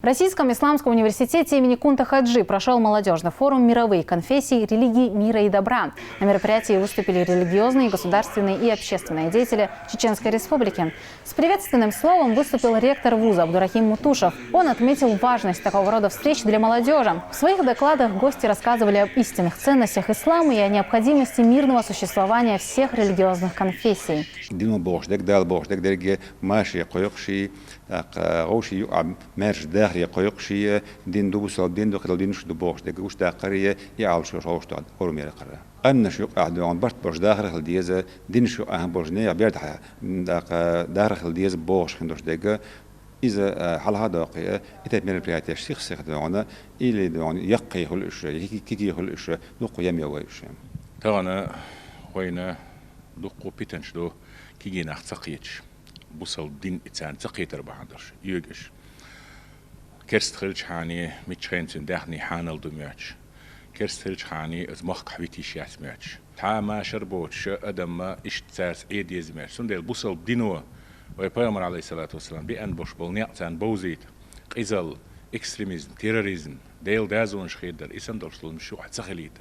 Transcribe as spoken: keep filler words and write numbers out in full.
В Российском исламском университете имени Кунта Хаджи прошел молодежный форум «Мировые конфессии, религии мира и добра». На мероприятии выступили религиозные, государственные и общественные деятели Чеченской Республики. С приветственным словом выступил ректор вуза Абдурахим Мутушев. Он отметил важность такого рода встреч для молодежи. В своих докладах гости рассказывали об истинных ценностях ислама и о необходимости мирного существования всех религиозных конфессий. Дино бохуш дег, Дала бохуш дег дерге маши кхойкхши, гъоши юа мерш дахри кхойкхши, дин ду бусал дин ду хидал дин шу ду бохуш дег, уш дакхари, и алш шоуш ду ору меракара. Аннаш юкъа ахь доагӀан барт бош дахар хила деза, динаш юкъа ахь бош нега бердахьа дахар хила деза бохуш хин дош дега. Иза хьалха доккхи, итеп мероприятиеш сих-сих доагӀана, или доагӀана яккхий хула уьш, кикий хула уьш, дуккха ям йовай уьш. Тагана вайна дуккха питанаш ду кигий нах ца кхеташ. Бусал дин и царна ца кхетар бахьан долуш, йоьгаш. Керст хилчхьани, миччхенцун даьхни хьанал ду моьтташ. Керст хилчхьани, из махкахь витийш яц моьтташ. Тхьа машар боцуш, адамма иштта цаьрца Ӏе деза моьтташ. Цундела бусал дино вай пайхамар, алейхиссалату вассалам, биан бош болу некъ царна бовзийта. Къизал, экстремизм, терроризм, Делан дазонаш хедар, и сан долуш лунаш юкъахь ца хилийта.